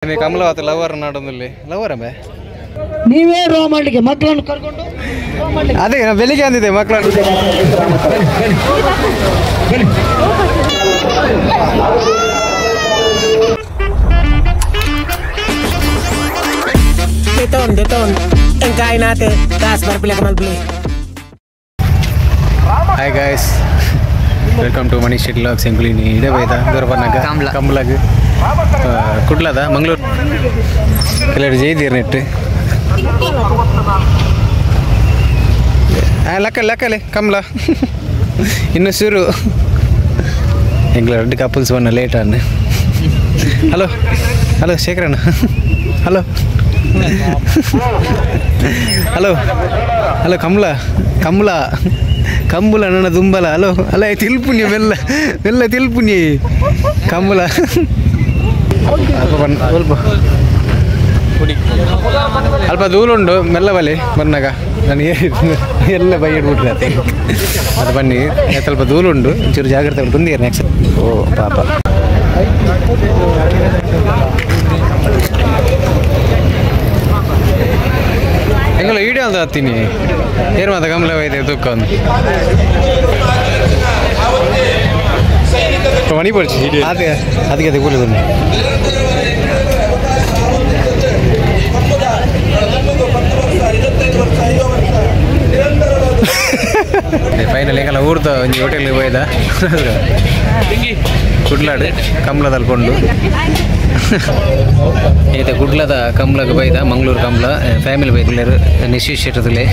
ಕಮಲವಾತ lover ನಾಡೊಂದಲ್ಲಿ lover ಅಮ್ಮೆ ನೀವೇ draw ಮಾಡಲಿಕ್ಕೆ ಮಕ್ಕಳನ್ನು ಕರ್ಕೊಂಡು ಅದೇ ನಾನು ಬೆಳಿಗ್ಗೆ ಅಂದಿದ್ದೆ ಮಕ್ಕಳನ್ನು. Deton, deton. Ang kain natin. Taas para pila ka malbili. Hi guys, welcome to Mani Shetty vlogs. ಎಂಕುಲಿನಿ ಇಡೆ ಬೈದ ದೂರ ಬನ್ನಾಗ ಕಂಬ್ಲಾಗ್ ಕುಡ್ಲದ ಮಂಗಳೂರು ಕೆಲವರು ಜೈದೀರ್ ನೆಟ್ಟು ಲಕ್ಕ ಲಕ್ಕಲೆ ಕಮಲ ಇನ್ನು ಶುರು ಎಂಗ್ಲ ಎರಡು ಕಪಲ್ಸ್ ಬನ್ನ ಲೇಟ್ ಅನ್ನ. ಹಲೋ ಹಲೋ ಶೇಖರಣ್ಣ, hello hello hello Kamala Kamala Kambala ನನ್ನ ದುಂಬಲ. ಹಲೋ ಅಲ್ಲ ತಿಲ್ಪುನಿ ಮೆಲ್ಲ ಮೆಲ್ಲ ತಿಲ್ಪುನಿ ಕಂಬುಲ ಅಲ್ಪ ಬನ್ನ ಸ್ವಲ್ಪ ಅಲ್ಪ ದೂರುಂಡು ಮೆಲ್ಲ ಬಲಿ ಬನ್ನಾಗ ನನಗೆ ಎಲ್ಲ ಬೈ ಇಡ್ಬಿಟ್ರೆ ಅತ್ತೆ ಅದು ಬನ್ನಿ ಸ್ವಲ್ಪ ದೂರುಂಡು ಒಂಚೂರು ಜಾಗ್ರತೆ ಬಂದಿರ ನೆಕ್ಸ್ಟ್. ಓ ಪಾಪ ಎಂಗಲ ಈಡೇ ಅಲ್ದ ಹತ್ತೀನಿ ಏನು ಮಾತ ಕಮಲ ಇದೆ ದುಃಖ ಮಣಿ ಪಡಿಸಿ ಅದೇ ಅದಕ್ಕೆ ಅದೇ ಕೂಲಿ ಬನ್ನಿ. ಫೈನಲ್ ಎಂಗಲ ಊರ್ದ ಒಂಜಿ ಹೋಟೆಲ್ ಹೋಯ್ದ ಕುಡ್ಲಾಡು ಕಮಲದಲ್ಲಿ ಕೊಂಡು ಈತ ಕುಡ್ಲದ ಕಮ್ಲಗ್ ಬೈದ ಮಂಗಳೂರು ಕಮ್ಲ ಫ್ಯಾಮಿಲಿ ಬೈದ್ಲೇರು ನಿಶೀಶ್ ಶೆಟ್ಟದಲ್ಲಿ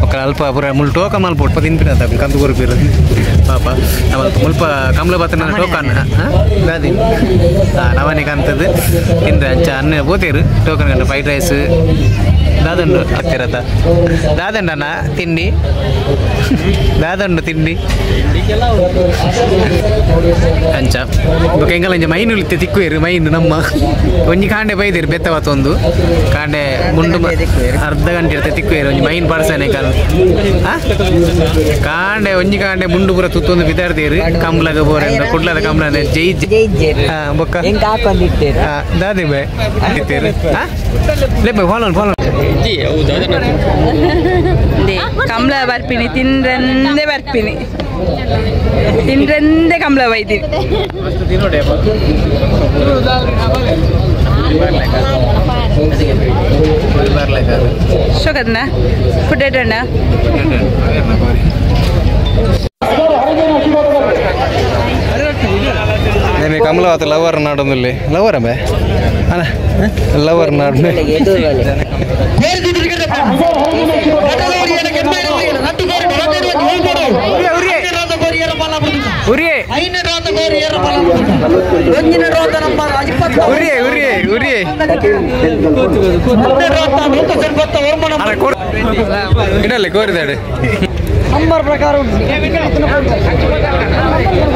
ఒక ಅಲ್ಪ ಪೂರ ಮುಲ್ ಟೋಕ ಮಲ್ಪ ಒಟ್ಪ ತಿನ್ಪಿನ ಕಂದು ಕೊರ್ಪಿರು ಪಾಪ ಮುಲ್ಪ ಕಮ್ಲ ಬತ್ತನ ಟೋಕನ್ ದಾದಿ ನವನಿ ಕಂತದ್ದು ತಿಂದ್ರೆ ಅಂಚ ಅನ್ನ ಬೋತೇರು ಟೋಕನ್ ಕಂಡು ಫ್ರೈಡ್ ರೈಸ್ ದಾದಂಡು ಹತ್ತಿರತ ದಾದಂಡನ ತಿಂಡಿ ದಾದಂಡು ತಿಂಡಿ ಅಂಚ ಬೊಕ ಎಂಗಲ ಅಂಚ ಮೈನ್ ಉಳಿತೆ ತಿಕ್ಕುವೇರು ಮೈನ್ ನಮ್ಮ ಒಂಜಿ ಕಾಂಡೆ ಬೈದಿರು ಬೆತ್ತವತ್ತೊಂದು ಕಾಂಡೆ ಮುಂಡು ಅರ್ಧ ಗಂಟೆ ಇರ್ತೆ ತಿಕ್ಕುವೇರು ಒಂಜಿ ಮೈನ್ ಪರ್ಸನೆ ಕಾಲ್ ಕಾಂಡೆ ಒಂಜಿ ಕಾಂಡೆ ಮುಂಡು ಪೂರ ತುತ್ತೊಂದು ಬಿದಾರ್ದೇರು ಕಂಬ್ಲಗ ಬೋರೆ ಕುಡ್ಲದ ಕಂಬ್ಲ ಜೈ ಬೊಕ್ಕ ದಾದಿ ಬೈ ಇತ್ತೇರು ಲೇ ಬೈ ಫಾಲೋ ಫಾಲೋ ಕಮಲ ಬರ್ಪಿನಿ ತಿಂದ್ರಂದೇ ಬರ್ಪಿನಿ ತಿಂದ್ರಂದೇ ಕಮಲ ಬೈದಿನಿ. ಶೋಕದ್ನ ಫುಡ್ ಐಟಣ್ಣ ಕಮಲವಾತ ಲವರ್ ನಾಡೊಂದಲ್ಲಿ ಲವರ್ ಅಮ್ಮೆ ಅಣ್ಣ ಲವರ್ ನಾಡು ಇಡಲ್ಲ ಕೋರಿದಾಡೆ ನಂಬರ್ ಪ್ರಕಾರ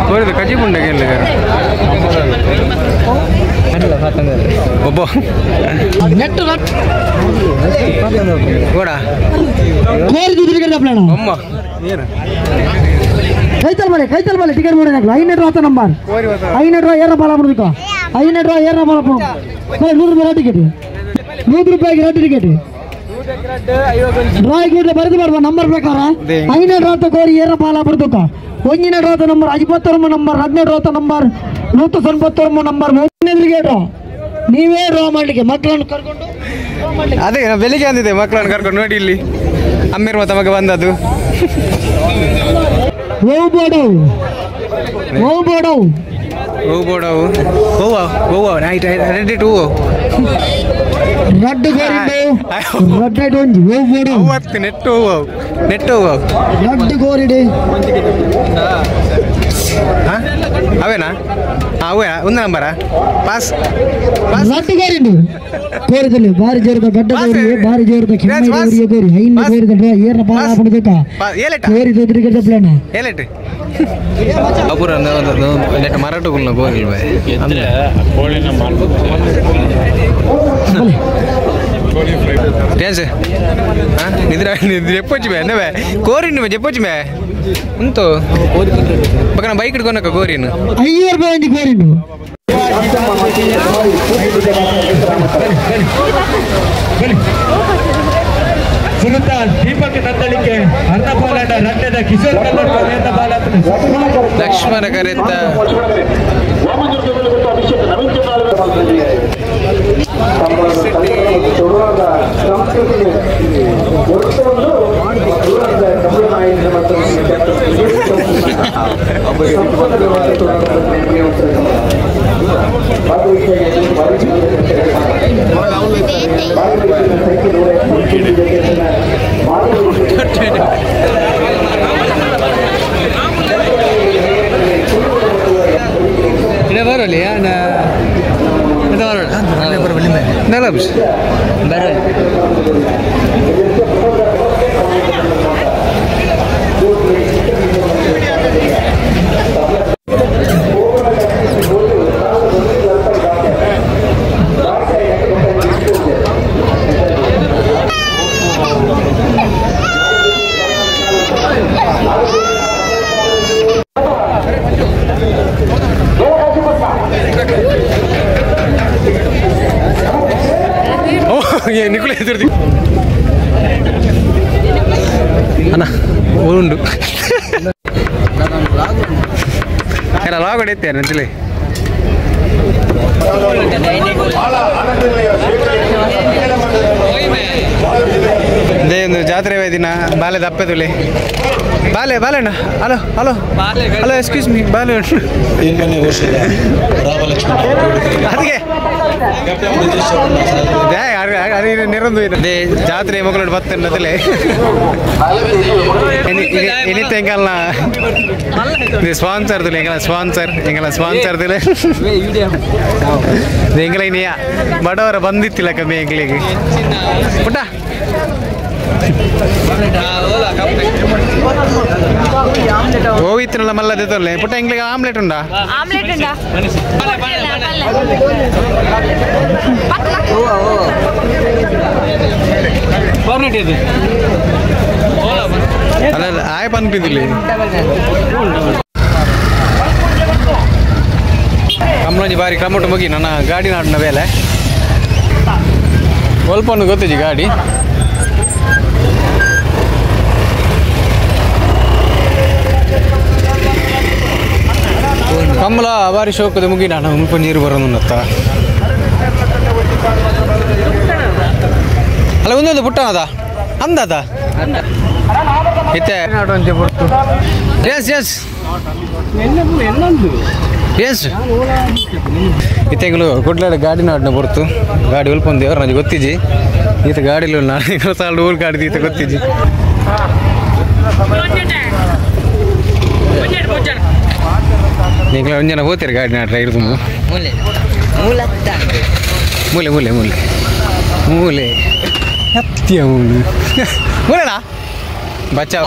ಕೋರಿದ ಕಜಿ ಮುಂಡಗೆ ಒಬ್ಬ ಅಮ್ಮ ಕೈತಲ್ ಮಲೆ ಕೈತಲ್ ಮಲೆ ಟಿಕೆಟ್ ಮಾಡಿ ಐನೂರು ರೂಪಾಯಿ ನಂಬರ್ 500 ರೂಪಾಯಿ ಏರ ಬಾಲ ಬಿಡ್ಬೇಕು 500 ರೂಪಾಯಿ ಏರ ಬಾಲ 100 ರೂಪಾಯಿ ಟಿಕೆಟ್ 100 ರೂಪಾಯಿಗೆ ಎರಡು ಟಿಕೆಟ್ ರಾಯ್ ಗೂಡ್ಲೆ ಬರೆದು ಬರುವ ನಂಬರ್ ಪ್ರಕಾರ 500 ರೂಪಾಯಿ ಕೋರಿ ಏರ ಬಾಲ ಬಿಡ್ಬೇಕು ಒಂದಿನ ರೂಪಾಯಿ ನಂಬರ್ 29 ನಂಬರ್ 12 ರೂಪಾಯಿ ನಂಬರ್ 199 ನಂಬರ್ ಒಂದನೇ ಡ್ರಾ ನೀವೇ ಡ್ರಾ ಮಾಡಲಿಕ್ಕೆ ಮಕ್ಕಳನ್ನು ಕರ್ಕೊಂಡು ಅದೇ ನಾನು ಬೆಳಿಗ್ಗೆ ಅಂದಿದ್ದೆ ಮಕ್ಕಳನ್ನು ಕರ್ಕೊಂಡು ನೋಡಿ ಇಲ್ಲಿ ಅಮ್ಮಿರ್ ಮತ್ತೆ ಮಗ ಬಂದದ್ದು. ಅವೇನಾ ಅವೇ ಒಂದು ನಂಬರಾ ಪಾಸ್ ಕೋರಿದಲ್ಲಿ ಬಾರಿ ಜೋರದ ಗಡ್ಡ ಕೋರಿ ಬಾರಿ ಜೋರದ ಕೆಮ್ಮೈ ಕೋರಿ ಕೋರಿ ಐನ ಕೋರಿದ ಏರ್ನ ಪಾಲ ಹಾಕ್ಬಿಡ್ಬೇಕಾ ಕೋರಿದ ಎದುರಿಗೆ ಪ್ಲಾನ್ ಏಲೆಟ್ ಅಪುರ ನೆಟ್ ಮಾರಾಟಗುಲ್ನ ಗೋರಿಲ್ ಬೈ ಅಂದ್ರೆ ಕೋಳಿನ ಮಾರ್ಬೋದು ಡ್ಯಾನ್ಸ್ ನಿದ್ರೆ ನಿದ್ರೆ చెప్పొచ్చు ಬೇ ಅನ್ನವೇ ಕೋರಿನ್ನು చెప్పొచ్చు ಬೇ ಉಂಟು ಪಕ್ಕನ ಬೈಕ್ ಇಟ್ಕೊನಕ ಕೋರಿನು 5 ರೂಪಾಯಿ ಒಂದು ಕೋರಿನು. ಸುರುತ ದೀಪಕ್ ನಂದಳಿಕೆ ಅರ್ಧ ಪಾಲಾಟ ರಡ್ಡದ ಕಿಶೋರ್ ಕಲ್ಲಡ್ಕ ಅರ್ಧ ಪಾಲಾಟ ಲಕ್ಷ್ಮಣ ಕರೆತ್ತ ಬರಲಿ ಅಣ್ಣ ಉಂಡು ಎಲ್ಲ ಲಾಗ್ ಹೊಡೆಯುತ್ತೆ ನಂತಲೇ ಒಂದು ಜಾತ್ರೆ ದಿನ ಬಾಲೆ ದಪ್ಪೆದುಲೆ ಬಾಲೆ ಬಾಲೆ ಅಣ್ಣ hello hello hello excuse me ಬಾಲೆ ಅದಕ್ಕೆ ನಿರಂದು ಅದೇ ಜಾತ್ರೆ ಮಗಳು ಬತ್ತಲೆ ಎನಿತ ಎಂಗಲ್ನ ಸ್ಪಾನ್ಸರ್ ಎಂಗಲ ಸ್ಪಾನ್ಸರ್ ಎಂಗಲ ಸ್ಪಾನ್ಸರ್ ಎಂಗಲ ಇನಿಯ ಬಡವರ ಬಂದಿತ್ತಿಲ್ಲ ಕಮ್ಮಿ ಎಂಗಳಿಗೆ ಪುಟ್ಟ ಹೋಗಿತ್ತಿನಲ್ಲ ಮಲ್ಲದೆ ತೊಲ್ಲೆ ಪುಟ್ಟ ಎಂಗ್ಲಿಗೆ ಆಮ್ಲೆಟ್ ಉಂಡಾ ಆಮ್ಲೆಟ್ ಉಂಡಾ ಅಲ್ಲ ಆಯ್ ಪನ್ಪಿದಿಲ್ಲ ಕಮ್ಲಂಜಿ ಬಾರಿ ಕ್ರಮಟು ಮುಗಿ ನನ್ನ ಗಾಡಿ ನಾಡಿನ ಬೇಲೆ ಒಲ್ಪನ್ನು ಗೊತ್ತಿಜಿ ಗಾಡಿ ಕಮಲ ಬಾರಿ ಶೋಕದ ಮುಗಿ ನಾನು ಮುಲ್ಪ ನೀರು ಬರೋದು ಅಲ್ಲ ಒಂದೊಂದು ಪುಟ್ಟ ಅದ ಅಂದದ ಇತ್ತೆ S S S ಇತ್ತೆಂಗಳು ಕುಡ್ಲಾಡ ಗಾಡಿ ನಾಡಿನ ಬರ್ತು ಗಾಡಿ ಉಲ್ಪೊಂದು ದೇವ್ರ ನನಗೆ ಗೊತ್ತಿಜಿ ಈತ ಗಾಡಿಲು ನಾನು ಸಾಲು ಊರು ಗಾಡಿ ಈತ ಗೊತ್ತಿಜಿ ನೀವು ಒಂಜನ ಹೋಗ್ತೀರಿ ಗಾಡಿ ನಾಡ್ರ ಇರ್ದು ಮೂಲೆ ಮೂಲೆ ಮೂಲೆ ಮೂಲೆ ಅತ್ಯ ಮೂಲೆ ಮೂಲೆನಾ ಬಚಾವ್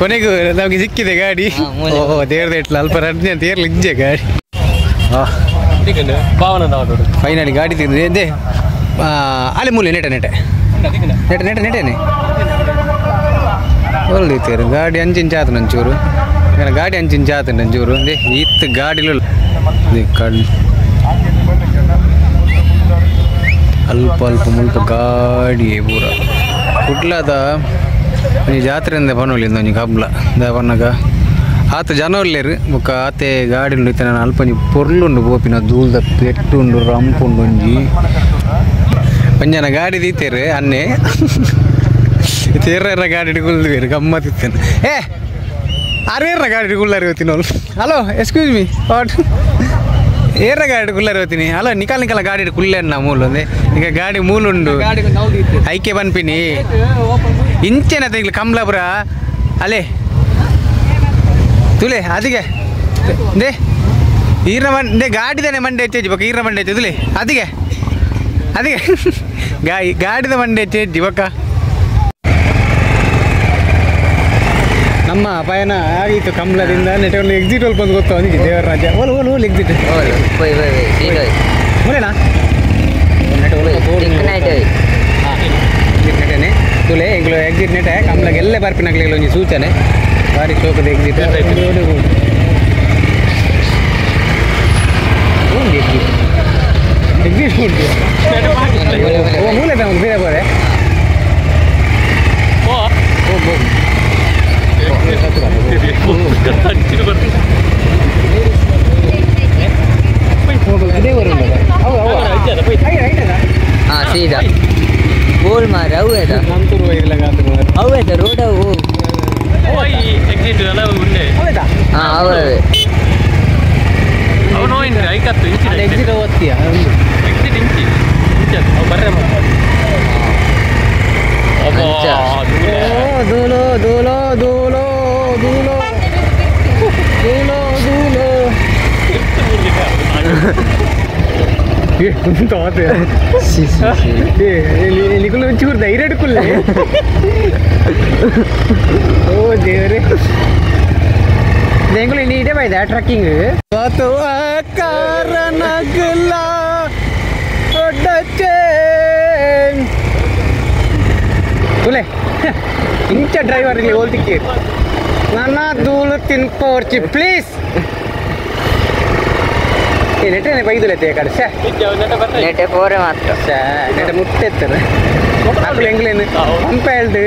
ಕೊನೆಗೂ ನಮಗೆ ಸಿಕ್ಕಿದೆ ಗಾಡಿ ಓ ದೇವ್ರದ ಇಟ್ಲ ಅಲ್ಪ ರಡ್ನೆ ಅಂತ ಏರ್ಲಿ ಇಂಜೆ ಗಾಡಿ ಫೈನಲಿ ಗಾಡಿ ತಿಂದ್ರೆ ಅದೇ ಅಲ್ಲಿ ಮೂಲೆ ನೆಟೆ ನೆಟೆ ನೆಟೆ ನೆಟೆ ನೆಟೇನೆ ಒಳ್ಳೆ ಗಾಡಿ ಅಂಚಿಂಚ ಆತು ನಂಚೂರು ಗಾಡಿ ಅಂಚಿಂಚ ಆತು ನಂಚೂರು ಅದೇ ಈತ್ ಗಾಡಿಲು ಕಣ್ ಅಲ್ಪ ಅಲ್ಪ ಮುಲ್ಪ ಗಾಡಿ ಪೂರ ಕುಡ್ಲದ ಒಂಜಿ ಜಾತ್ರೆ ಅಂದೆ ಪನೊಲಿ ಒಂಜಿ ಕಬ್ಲ ಪನ್ನಗ ಆತ ಜನ ಉಲ್ಲೇರು ಬೊಕ್ಕ ಆತೆ ಗಾಡಿ ಉಂಡು ಇತ್ತೆ ನಾನು ಅಲ್ಪ ಒಂಜಿ ಪೊರ್ಲುಂಡು ಪೋಪಿನ ದೂಲ್ದ ಪೆಟ್ಟು ಉಂಡು ರಂಪುಂಡು ಒಂಜಿ ಒಂಜನ ಗಾಡಿ ದೀತೇರು ಅನ್ನೆ ಎರ್ರ ಗಾಡಿ ಕುಲ್ದುವೇರು ಗಮ್ಮತ್ತಿತ್ತೇನೆ ಏ ಅರೇರ್ರ ಗಾಡಿ ಕುಳ್ಳಾರಿ ಹೋಗ್ತೀನಿ hello excuse me what ಏರ್ರ ಗಾಡಿ ಕುಳ್ಳಾರಿ ಹೋಗ್ತೀನಿ ಹಲೋ ನಿಕಾಲ್ ನಿಕಾಲ ಗಾಡಿ ಕುಲ್ಲೆ ಮೂಲು ಅಂದೆ ಈಗ ಗಾಡಿ ಮೂಲುಂಡು ಐಕೆ ಬನ್ಪಿನಿ ಇಂಚೆನ ತೆಗ್ಲು ಕಮಲಾಪುರ ಅಲೆ ತುಲೆ ಅದಕ್ಕೆ they ಈರ್ನ ಮಂಡೆ ಗಾಡಿದಾನೆ ಮಂಡೆ ಹೆಚ್ಚು ಬೊಕ್ಕ ಈರ್ನ ಮಂಡೆ ಹೆಚ್ಚು ತುಲೆ ಅದಕ್ಕೆ ಅದಕ್ಕೆ ಗಾಡಿದ ಮಂಡೆ ಹೆಚ್ಚು ಬೊಕ್ಕ ನಮ್ಮ ಪಯಣ ಆಗಿತ್ತು ಕಮಲದಿಂದ ನೆಟ್ಟೊಂದು ಎಕ್ಸಿಟ್ ಹೋಲ್ ಬಂದು ಗೊತ್ತು ಅವನಿಗೆ ದೇವರ ರಾಜ್ಯ ಓಲ್ ಓಲ್ ಓಲ್ ಎಕ್ಸಿಟ್ ಮೂಲೆನಾ ನೆಟೇನೆ ತುಲೆ ಎಂಗ್ಲು ಎಕ್ಸಿಟ್ ನೆಟೆ ಕಮಲಗೆ ಎಲ್ಲೇ ಬರ್ಪಿನಾಗ್ಲಿ ಒಂಜಿ ಸೂಚನೆ ಬಾರಿ ಶೋಕದ ಎಕ್ಸಿಟ್ ಎಕ್ಸಿಟ್ ಉಂಟು ಸೀದಾ ಬೋಲ್ ಮಾರ ಅವು ಅವು ರೋಡ್ ಅವು ಹಾಂ ಅವೇ ದೂಲೋ ದೂಲೋ ದೂಲೋ ದೂಲೋ ದೂಲೋ ದೂಲೋ ನಿಕುಲು ಒಂಚೂರು ಧೈರ್ಯ ಹಿಡ್ಕೊಲ್ಲ ಓ ದೇವರೇ ಎಂಗುಲು ಇಡೇ ಬೈದ ಟ್ರಕ್ಕಿಂಗ್ ತುಲೆ ಇಂಚ ಡ್ರೈವರ್ ಇಲ್ಲಿ ಹೋಲ್ತಿಕ್ಕಿ ನನ್ನ ಧೂಳು ತಿನ್ಕೋರ್ಚಿ ಪ್ಲೀಸ್ ನೆಟ್ಟನೆ ಬೈದುಲೈತೆ ಕಡೆ ಸೇ ನೆಟೆ ಪೋರೆ ಮಾತ್ರ ಸೇ ನೆಟೆ ಮುಟ್ಟೆತ್ತಾರೆ ಅಪ್ಪಲು ಎಂಗ್ಲೇನು ಪಂಪ ಹೇಳ್ದು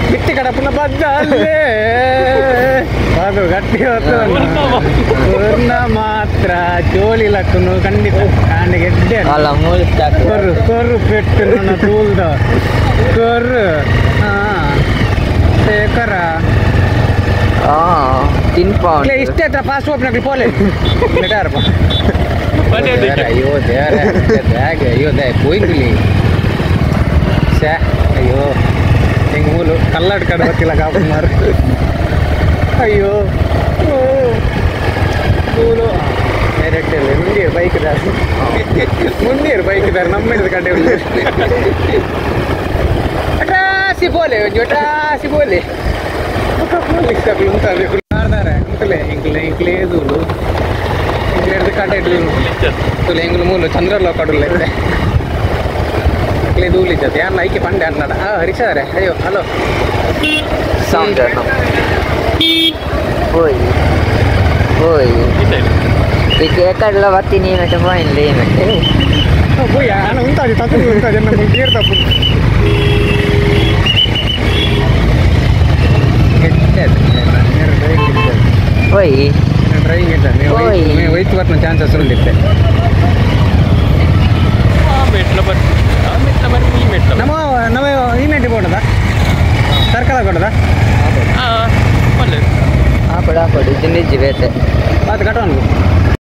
ಬಿತ್ತಿ ಕಡಪುನ ಬದ್ದ ಅಲ್ಲೇ ಅದು ಗಟ್ಟಿ ಹೊತ್ತು ಮಾತ್ರ ಜೋಲಿ ಲಕ್ಕನು ಖಂಡಿತ ಕಾಂಡ ಗೆಡ್ಡೆ ಅಲ್ಲ ಕೊರ್ರು ಕೊರ್ರು ಪೆಟ್ಟು ನನ್ನ ತೂಲ್ದ ಕೊರ್ರು ಹಾಂ ಶೇಖರ ತಿನ್ಪ ಇಷ್ಟೇ ಹತ್ರ ಫಾಸ್ಟ್ ಓಪನ್ ಪೋಲೆ ನೆಟಾರಪ್ಪ ಅಯ್ಯೋ ದೇವರೇ ಬ್ಯಾಗ್ ಅಯ್ಯೋ they ಪೋಯಿಂಗ್ಲಿ ಶ್ಯಾ ಅಯ್ಯೋ ಹೆಂಗೆ ಮೂಲು ಕಲ್ಲಾಡ್ ಕಡೆ ಗೊತ್ತಿಲ್ಲ ಕಾಪು ಮಾರು ಅಯ್ಯೋ ಓ ಮೂಲು ಡೈರೆಕ್ಟ್ ಇಲ್ಲ ಮುಂದಿರು ಬೈಕ್ ದಾರ ಮುಂದಿರು ಬೈಕ್ ದಾರ ನಮ್ಮ ಹಿಡಿದು ಕಡೆ ಅಟ್ರಾಸಿ ಬೋಲೆ ಒಂಜಿ ಅಟ್ರಾಸಿ ಬೋಲೆ ಪೊಲೀಸ್ ಉಂಟಾರೆ ಉಂಟಲೆ ಎಂಕ್ಲೆ ಎಂಕ್ಲೇ ದೂಲು ಎಂಕ್ಲೆ ಕಾಟ ಇಡ್ಲಿ ತುಲೆ ಎಂಗ್ಲು ಮೂಲು ಚಂದ್ರಲೋ ಕಡುಲೆ ಎಂಕ್ಲೆ ದೂಲು ಇದ್ದದ್ದು ಯಾರನ್ನ ಐಕೆ ಪಂಡೆ ಅನ್ನಾಡ ಹಾಂ ರಿಕ್ಷಾದಾರೆ ಅಯ್ಯೋ ಹಲೋ ಸೌಂಡ್ ಹೋಯ್ ಹೋಯ್ ಈಗ ಎಕಡ್ಲ ಬತ್ತೀನಿ ಮೆಟ್ಟ ಪಾಯಿಂಟ್ ಈ ಮೆಟ್ಟೆ ಪೋಯ್ ಅಣ್ಣ ಉಂಟಾಜಿ ತಪ್ಪು ಉಂಟಾಜಿ ನಮ್ಮ ಗೇರ್ ತಪ್ಪು ಹೋಯ್ ಡ್ರೈವಿಂಗ್ ಇದ್ದ ಒಯ್ತು ಬರ್ನ ಚಾನ್ಸಸ್ ಉಂಡಿತ್ತೆ ನಮ್ಮ ನಮ್ಮ ಈ ಬೋಡದ ಸರ್ಕಲ್ ಕೊಡದ ಆಪಡು ಆಪಡು ಇದು ನಿಜ ಬೇತೆ ಅದು ಕಟ್ಟೋಣ.